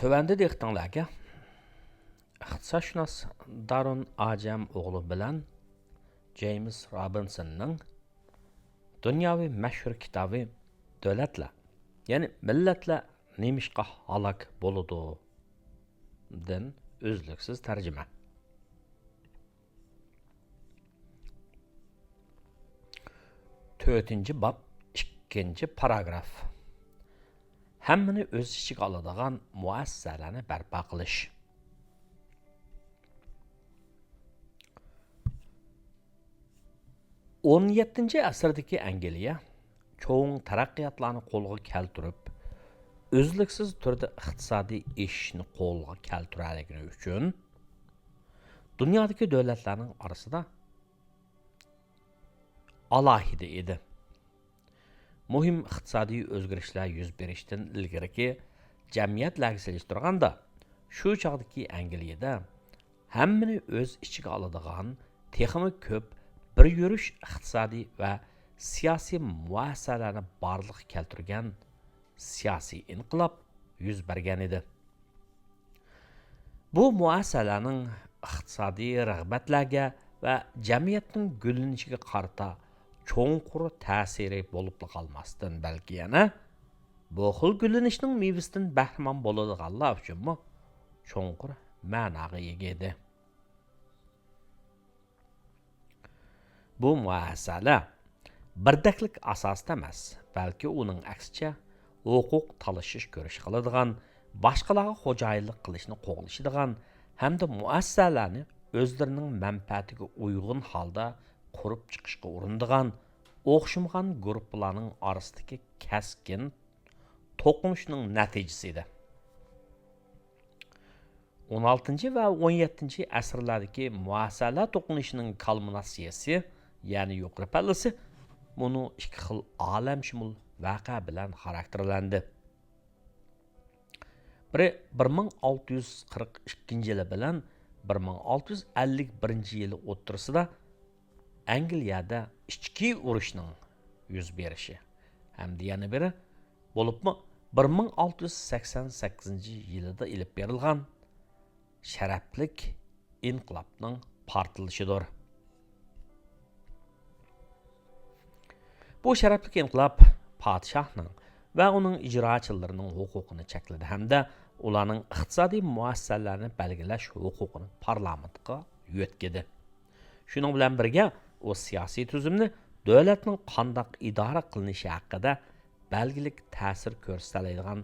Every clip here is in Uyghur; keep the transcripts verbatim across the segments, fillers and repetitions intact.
تۆۋەندە دىققىتىڭلارگە ئىقتىسادشۇناس دارۇن ئاجەم ئوغلى بىلەن جېيمس رابىنسوننىڭ دۇنياۋى مەشھۇر كىتابى دۆلەتلەر، يەنى مىللەتلەر نېمىشقا ھالاك بولىدۇ؟ دىن ئۈزلۈكسىز تەرجىمە. تۆتىنچى باب، ئىككىنچى پاراگراف. ھەممىنى ئۆز ئىچىگە ئالىدىغان مۇئەسسەسەلەرنى بەرپا قىلىش. ئون يەتتىنچى ئەسىردىكى ئەنگلىيە چوڭ تەرەققىياتلارنى قولغا كەلتۈرۈپ، ئۈزلۈكسىز تۈردە ئىقتىسادىي ئېشىشنى قولغا كەلتۈرەلىگىنى ئۈچۈن، دۇنيادىكى دۆلەتلەرنىڭ ئارىسىدا ئالاھىدە ئىدى. مۇھىم ئىقتىسادىي ئۆزگىرىشلەر يۈز بېرىشتىن ئىلگىرىكى جەمئىيەتلەرگە سېلىشتۇرغاندا، شۇ چاغدىكى ئەنگلىيەدە ھەممىنى ئۆز ئىچىگە ئالىدىغان تېخىمۇ كۆپ بىر يۈرۈش ئىقتىسادىي ۋە سىياسىي مۇئەسسەسەلەرنى بارلىققا كەلتۈرگەن سىياسىي ئىنقىلاب يۈز بەرگەن ئىدى. بۇ مۇئەسسەسەلەرنىڭ ئىقتىسادىي رىغبەتلەرگە ۋە جەمئىيەتنىڭ گۈللىنىشىگە قارىتا چوڭقۇر تەسىرى بولۇپلا قالماستىن، بەلكى يەنە بۇ خىل گۈللىنىشنىڭ مېۋىسىدىن بەھرىمەن بولىدىغانلار ئۈچۈنمۇ چوڭقۇر مەناغا ئىگە ئىدى. بۇ مۇئەسسەسەلەر بىردەكلىك ئاساسىدا ئەمەس، بەلكى ئۇنىڭ ئەكسىچە، ھوقۇق تالىشىش كۈرىشى قىلىدىغان، باشقىلارغا خوجايىنلىق قىلىشنى قوغلىشىدىغان ھەمدە مۇئەسسەسەلەرنى ئۆزلىرىنىڭ مەنپەئەتىگە ئۇيغۇن ھالدا قۇرۇپ چىقىشقا ئۇرۇنىدىغان ئوخشىمىغان گۇرۇپپىلارنىڭ ئارىسىدىكى كەسكىن توقۇنۇشنىڭ نەتىجىسى ئىدى. ئون ئالتىنچى ۋە ئون يەتتىنچى ئەسىرلەردىكى مۇئەسسەسەلەر توقۇنۇشىنىڭ كالمىناتسىيەسى، يەنى يۇقىرى پەللىسى، مۇنۇ ئىككى خىل ئالەمشۇمۇل ۋەقە بىلەن خاراكتېرلەندى. بىرى بىر مىڭ ئالتە يۈز قىرىق ئىككىنچى يىلى بىلەن بىر مىڭ ئالتە يۈز ئەللىك بىرىنچى يىلى ئوتتۇرىسىدا ئەنگلىيەدە ئىچكى ئۇرۇشنىڭ يۈز بېرىشى ھەمدە يەنە بىرى، بولۇپمۇ بىر مىڭ ئالتە يۈز سەكسەن سەككىزىنچى يىلىدا ئېلىپ بېرىلغان شەرەپلىك ئىنقىلابنىڭ پارتلىشىدۇر. بۇ شەرەپلىك ئىنقىلاب پادىشاھنىڭ ۋە ئۇنىڭ ئىجراچىلىرىنىڭ ھوقۇقىنى چەكلىدى ھەمدە ئۇلارنىڭ ئىقتىسادىي مۇئەسسەسەلەرنى بەلگىلەش ھوقۇقىنى پارلامېنتقا يۆتكىدى. شۇنىڭ بىلەن بىرگە، ئۇ سىياسىي تۈزۈمنى دۆلەتنىڭ قانداق ئىدارە قىلىنىشى ھەققىدە بەلگىلىك تەسىر كۆرسىتەلەيدىغان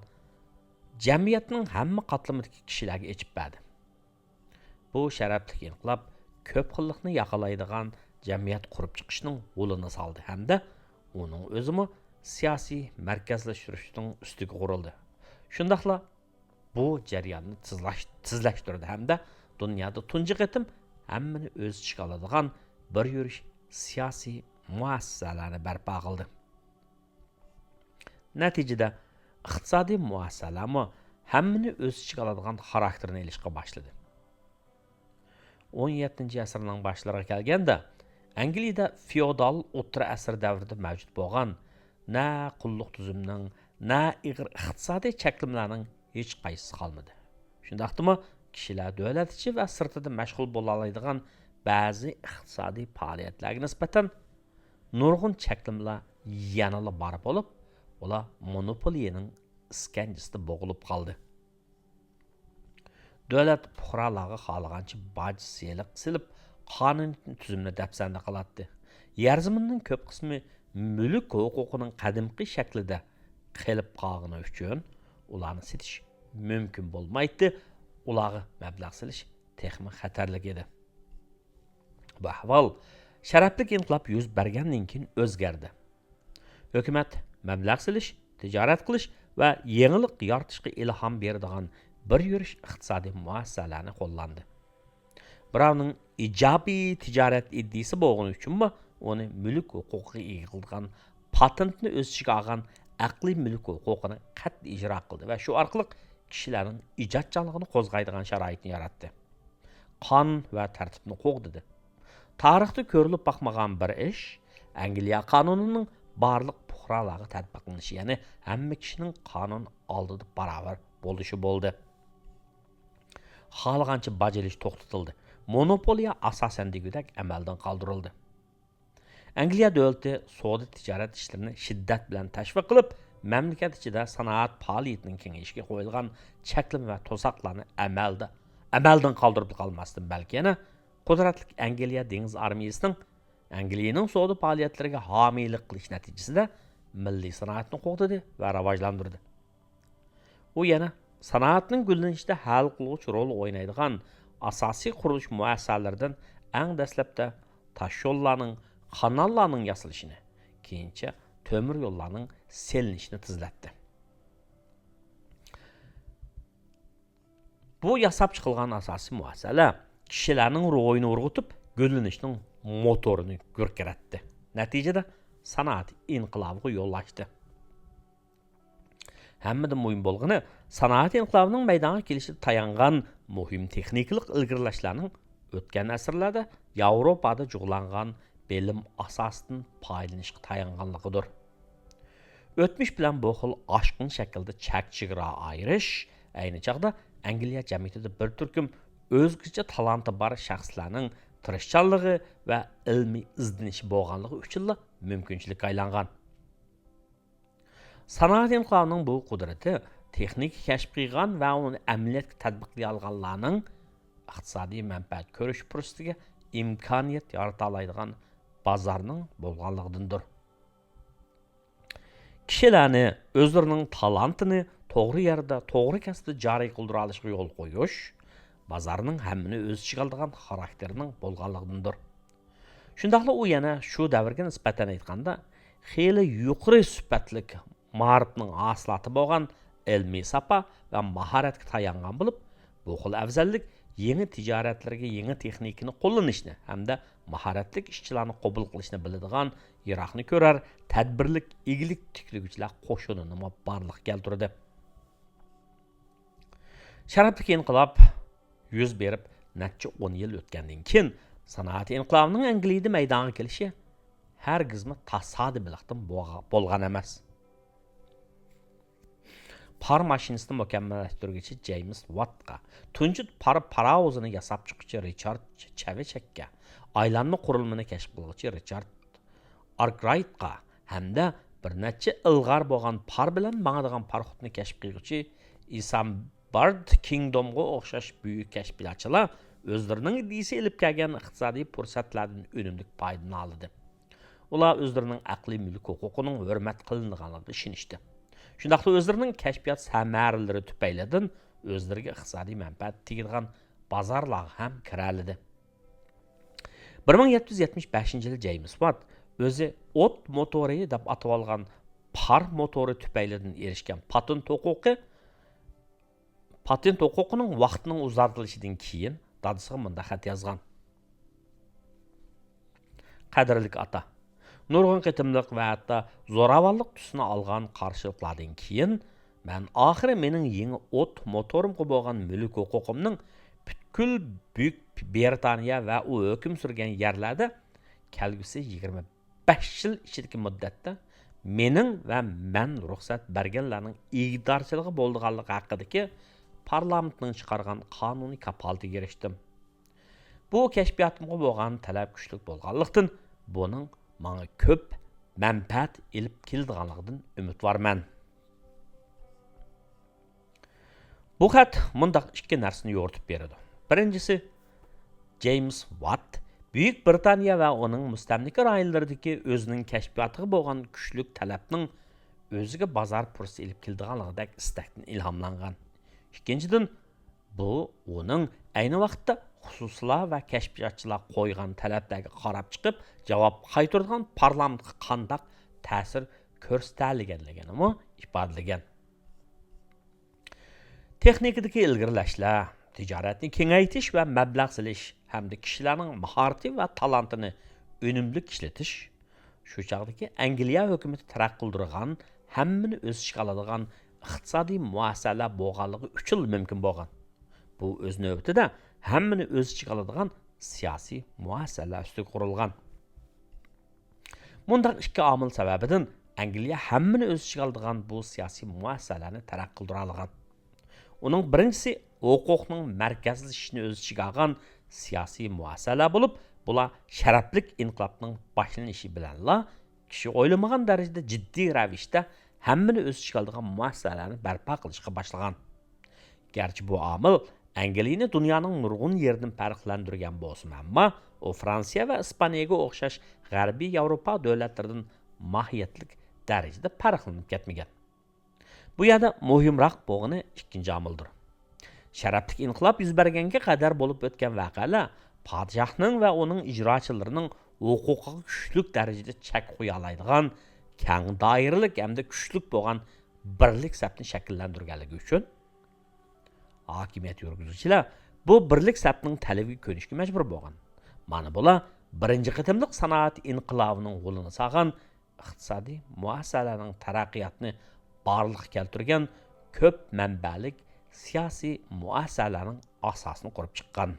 جەمئىيەتنىڭ ھەممە قاتلىمىدىكى كىشىلەرگە ئېچىپ بەردى. بۇ شەرەپلىك ئىنقىلاب كۆپ خىللىقنى ياقىلايدىغان جەمئىيەت قۇرۇپ چىقىشنىڭ غولىنى سالدى ھەمدە ئۇنىڭ ئۆزىمۇ سىياسىي مەركەزلەشتۈرۈشنىڭ ئۈستىگە قۇرۇلدى. شۇنداقلا بۇ جەرياننى تېزلاش-، تېزلەشتۈردى ھەمدە دۇنيادا تۇنجى قېتىم ھەممىنى ئۆز ئىچىگە ئالىدىغان بىر يۈرۈش سىياسىي مۇئەسسەسەلەرنى بەرپا قىلدى. نەتىجىدە، ئىقتىسادىي مۇئەسسەسەلەرمۇ ھەممىنى ئۆز ئىچىگە ئالىدىغان خاراكتېرنى ئېلىشقا باشلىدى. ئون يەتتىنچى ئەسىرنىڭ باشلىرىغا كەلگەندە، ئەنگلىيەدە فېئودال ئوتتۇرا ئەسىر دەۋرىدە مەۋجۇت بولغان نە قۇللۇق تۈزۈمنىڭ، نە ئېغىر ئىقتىسادىي چەكلىمىلەرنىڭ ھېچقايسىسى قالمىدى. شۇنداقتىمۇ، كىشىلەر دۆلەت ئىچى ۋە سىرتىدا مەشغۇل بولالايدىغان بەزى ئىقتىسادىي پائالىيەتلەرگە نىسبەتەن نۇرغۇن چەكلىمىلەر يەنىلا بار بولۇپ، ئۇلار مونوپولىيىنىڭ ئىسكەنجىسىدە بوغۇلۇپ قالدى. دۆلەت پۇقرالارغا خالىغانچە باج، سېلىق سېلىپ، قانۇنىي تۈزۈمنى دەپسەندە قىلاتتى. يەر زېمىننىڭ كۆپ قىسمى مۈلۈك ھوقۇقىنىڭ قەدىمكى شەكلىدە قېلىپ قالغىنى ئۈچۈن، ئۇلارنى سېتىش مۇمكىن بولمايتتى، ئۇلارغا مەبلەغ سېلىش تېخىمۇ خەتەرلىك ئىدى. بۇ ئەھۋال شەرەپلىك ئىنقىلاب يۈز بەرگەندىن كېيىن ئۆزگەردى. ھۆكۈمەت مەبلەغ سېلىش، تىجارەت قىلىش ۋە يېڭىلىق يارىتىشقا ئىلھام بېرىدىغان بىر يۈرۈش ئىقتىسادىي مۇئەسسەسەلەرنى قوللاندى. بىراۋنىڭ ئىجابىي تىجارەت ئىدىيىسى بولغىنى ئۈچۈنمۇ، ئۇنى مۈلۈك ھوقۇقىغا ئىگە قىلىدىغان پاتېنتنى ئۆز ئىچىگە ئالغان ئەقلىي مۈلۈك ھوقۇقىنى قەتئىي ئىجرا قىلدى ۋە شۇ ئارقىلىق كىشىلەرنىڭ ئىجادچانلىقىنى قوزغايدىغان شارائىتنى ياراتتى. قانۇن ۋە تەرتىپنى قوغدىدى. تارىختا كۆرۈلۈپ باقمىغان بىر ئىش، ئەنگلىيە قانۇنىنىڭ بارلىق پۇقرالارغا تەتبىقلىنىشى، يەنى ھەممە كىشىنىڭ قانۇن ئالدىدا باراۋەر بولۇشى بولدى. خالىغانچە باج ئېلىش توختىتىلدى. مونوپولىيە ئاساسەن دېگۈدەك ئەمەلدىن قالدۇرۇلدى. ئەنگلىيە دۆلىتى سودا تىجارەت ئىشلىرىنى شىددەت بىلەن تەشۋىق قىلىپ، مەملىكەت ئىچىدە سانائەت پائالىيىتىنىڭ كېڭىيىشىگە قويۇلغان چەكلىمە ۋە توساقلارنى ئەمەلدە، ئەمەلدىن قالدۇرۇپ قالماستىن، بەلكى يەنە قۇدرەتلىك ئەنگلىيە دېڭىز ئارمىيىسىنىڭ ئەنگلىيەنىڭ سودا پائالىيەتلىرىگە ھامىيلىق قىلىش نەتىجىسىدە مىللىي سانائەتنى قوغدىدى ۋە راۋاجلاندۇردى. ئۇ يەنە سانائەتنىڭ گۈللىنىشىدە ھەل قىلغۇچ رول ئوينايدىغان ئاساسىي قۇرۇلۇش مۇئەسسەلىرىدىن ئەڭ دەسلەپتە تاشيوللارنىڭ، قاناللارنىڭ ياسىلىشىنى، كېيىنچە تۆمۈر يوللارنىڭ سېلىنىشىنى تېزلەتتى. بۇ ياساپ چىقىلغان ئاساسىي مۇئەسسەلەر كىشىلەرنىڭ روھىنى ئۇرغۇتۇپ، گۈللىنىشنىڭ موتورىنى گۈركىرەتتى. نەتىجىدە سانائەت ئىنقىلابىغا يول ئاچتى. ھەممىدىن مۇھىم بولغىنى، سانائەت ئىنقىلابىنىڭ مەيدانغا كېلىشىدە تايانغان مۇھىم تېخنىكىلىق ئىلگىرىلەشلەرنىڭ ئۆتكەن ئەسىرلەردە ياۋروپادا جۇغلانغان بىلىم ئاساسىدىن پايدىلىنىشقا تايانغانلىقىدۇر. ئۆتمۈش بىلەن بۇ خىل ئاشقۇن شەكىلدە چەك-چېگرا ئايرىش ئەينى چاغدا ئەنگلىيە جەمئىيىتىدە بىر تۈركۈم ئۆزگىچە تالانتى بار شەخسلەرنىڭ تىرىشچانلىقى ۋە ئىلمىي ئىزدىنىشى بولغانلىقى ئۈچۈنلا مۇمكىنچىلىككە ئايلانغان. سانائەت ئىنقىلابىنىڭ بۇ قۇدرىتى تېخنىكا كەشىپ قىلغان ۋە ئۇنى ئەمەلىيەتكە تەتبىقلىيالىغانلارنىڭ ئىقتىسادىي مەنپەئەت كۆرۈش پۇرسىتىگە ئىمكانىيەت يارىتالايدىغان بازارنىڭ بولغانلىقىدىندۇر. كىشىلەرنى ئۆزلىرىنىڭ تالانتىنى توغرا يەردە، توغرا كەسىپتە جارى قىلدۇرالىشىغا يول قويۇش بازارنىڭ ھەممىنى ئۆز ئىچىگە ئالىدىغان خاراكتېرىنىڭ بولغانلىقىدىندۇر. شۇنداقلا ئۇ يەنە شۇ دەۋرگە نىسبەتەن ئېيتقاندا، خېلى يۇقىرى سۈپەتلىك مائارىپنىڭ ھاسىلاتى بولغان ئىلمىي ساپا ۋە ماھارەتكە تايانغان بولۇپ، بۇ خىل ئەۋزەللىك يېڭى تىجارەتلەرگە يېڭى تېخنىكىنى قوللىنىشنى ھەمدە ماھارەتلىك ئىشچىلارنى قوبۇل قىلىشنى بىلىدىغان، يىراقنى كۆرەر، تەدبىرلىك ئىگىلىك تىكلىگۈچىلەر قوشۇنىنىمۇ بارلىققا كەلتۈردى. شەرەپلىك ئىنقىلاب يۈز بېرىپ نەچچە ئون يىل ئۆتكەندىن كېيىن، سانائەت ئىنقىلابىنىڭ ئەنگلىيىدە مەيدانغا كېلىشى ھەرگىزمۇ تاسادىپىيلىقتىن بولغا-، بولغان ئەمەس. پار ماشىنىسىنى مۇكەممەللەشتۈرگۈچى جېيمىس ۋاتقا، تۇنجى پار پاراۋۇزىنى ياساپ چىققۇچى رىچارد چېۋىچەككە، ئايلانما قۇرۇلمىنى كەشىپ قىلغۇچى رىچارد ئاركرايتقا ھەمدە بىر نەچچە ئىلغار بولغان پار بىلەن ماڭىدىغان پاراخوتنى كەشىپ قىلغۇچى ئىسامبارد كىڭدومغا ئوخشاش بۈيۈك كەشپىياتچىلار ئۆزلىرىنىڭ ئىدىيىسى ئېلىپ كەلگەن ئىقتىسادىي پۇرسەتلەردىن ئۈنۈملۈك پايدىلىنالىدى. ئۇلار ئۆزلىرىنىڭ ئەقلىي مۈلۈك ھوقۇقىنىڭ ھۆرمەت قىلىنىدىغانلىقىغا ئىشىنىشتى. شۇنداقلا ئۆزلىرىنىڭ كەشپىيات سەمەرىلىرى تۈپەيلىدىن ئۆزلىرىگە ئىقتىسادىي مەنپەئەت تېگىدىغان بازارلارغا ھەم كىرەلىدى. بىر مىڭ يەتتە يۈز يەتمىش بەشىنچى يىلى جېيمىس ۋات ئۆزى ئوت موتورى دەپ ئاتىۋالغان پار موتورى تۈپەيلىدىن ئېرىشكەن پاتېنت ھوقۇقى، پاتېنت ھوقۇقىنىڭ ۋاقتىنىڭ ئۇزارتىلىشىدىن كېيىن دادىسىغا مۇنداق خەت يازغان: «قەدىرلىك ئاتا، نۇرغۇن قېتىملىق ۋە ھەتتا زوراۋانلىق تۈسىنى ئالغان قارشىلىقلاردىن كېيىن، مەن ئاخىرى مېنىڭ يېڭى ئوت موتورۇمغا بولغان مۈلۈك ھوقۇقۇمنىڭ پۈتكۈل بۈيۈك برىتانىيە ۋە ئۇ ھۆكۈم سۈرگەن يەرلەردە كەلگۈسى يىگىرمە بەش يىل ئىچىدىكى مۇددەتتە مېنىڭ ۋە مەن رۇخسەت بەرگەنلەرنىڭ ئىگىدارچىلىقى بولىدىغانلىقى ھەققىدىكى پارلامېنتنىڭ چىقارغان قانۇنىي كاپالىتىگە ئېرىشتىم. بۇ كەشپىياتىمغا بولغان تەلەپ كۈچلۈك بولغانلىقتىن، بۇنىڭ ماڭا كۆپ مەنپەئەت ئېلىپ كېلىدىغانلىقىدىن ئۈمىدۋارمەن.» بۇ خەت مۇنداق ئىككى نەرسىنى يورۇتۇپ بېرىدۇ. بىرىنچىسى، جېيمىس ۋات بۈيۈك برىتانىيە ۋە ئۇنىڭ مۇستەملىكە رايونلىرىدىكى ئۆزىنىڭ كەشپىياتىغا بولغان كۈچلۈك تەلەپنىڭ ئۆزىگە بازار پۇرسىتى ئېلىپ كېلىدىغانلىقىدەك ئىستەكتىن ئىلھاملانغان. ئىككىنچىدىن، بۇ ئۇنىڭ ئەينى ۋاقىتتا خۇسۇسلار ۋە كەشپىياتچىلار قويغان تەلەپلەرگە قاراپ چىقىپ جاۋاب قايتۇرىدىغان پارلامېنتقا قانداق تەسىر كۆرسىتەلىگەنلىكىنىمۇ ئىپادىلىگەن. تېخنىكىدىكى ئىلگىرىلەشلەر، تىجارەتنى كېڭەيتىش ۋە مەبلەغ سېلىش ھەمدە كىشىلەرنىڭ ماھارىتى ۋە تالانتىنى ئۈنۈملۈك ئىشلىتىش، شۇ چاغدىكى ئەنگلىيە ھۆكۈمىتى تەرەققىي قىلدۇرغان، ھەممىنى ئۆز ئىچىگە ئالىدىغان ئىقتىسادىي مۇئەسسەلەر بولغانلىقى ئۈچۈنلا مۇمكىن بولغان. بۇ ئۆز نۆۋىتىدە ھەممىنى ئۆز ئىچىگە ئالىدىغان سىياسىي مۇئەسسەلەر ئۈستىگە قۇرۇلغان. مۇنداق ئىككى ئامىل سەۋەبىدىن ئەنگلىيە ھەممىنى ئۆز ئىچىگە ئالىدىغان بۇ سىياسىي مۇئەسسەلەرنى تەرەققىي قىلدۇرالىغان. ئۇنىڭ بىرىنچىسى ھوقۇقنىڭ مەركەزلىشىشىنى ئۆز ئىچىگە ئالغان سىياسىي مۇئەسسەلەر بولۇپ، بۇلار شەرەپلىك ئىنقىلابنىڭ باشلىنىشى بىلەنلا كىشى ئويلىمىغان دەرىجىدە جىددىي رەۋىشتە ھەممىنى ئۆز ئىچىگە ئالىدىغان مۇئەسسەلەرنى بەرپا قىلىشقا باشلىغان. گەرچە بۇ ئامىل ئەنگلىيىنى دۇنيانىڭ نۇرغۇن يېرىدىن پەرقلەندۈرگەن بولسىمۇ، ئەمما ئۇ فرانسىيە ۋە ئىسپانىيەگە ئوخشاش غەربىي ياۋروپا دۆلەتلىرىدىن ماھىيەتلىك دەرىجىدە پەرقلىنىپ كەتمىگەن. بۇ يەردە مۇھىمراق بولغىنى ئىككىنچى ئامىلدۇر. شەرەپلىك ئىنقىلاب يۈز بەرگەنگە قەدەر بولۇپ ئۆتكەن ۋەقەلەر پادىشاھنىڭ ۋە ئۇنىڭ ئىجراچىلىرىنىڭ ھوقۇقىغا كۈچلۈك دەرىجىدە چەك قويالايدىغان كەڭ دائىرىلىك ھەمدە كۈچلۈك بولغان بىرلىك سەپنى شەكىللەندۈرگەنلىكى ئۈچۈن، ھاكىمىيەت يۈرگۈزگۈچىلەر بۇ بىرلىك سەپنىڭ تەلىپىگە كۆنۈشكە مەجبۇر بولغان. مانا بۇلار بىرىنچى قېتىملىق سانائەت ئىنقىلابىنىڭ غولىنى سالغان ئىقتىسادىي مۇئەسسەلەرنىڭ تەرەققىياتىنى بارلىققا كەلتۈرگەن كۆپ مەنبەلىك سىياسىي مۇئەسسەلەرنىڭ ئاساسىنى قۇرۇپ چىققان.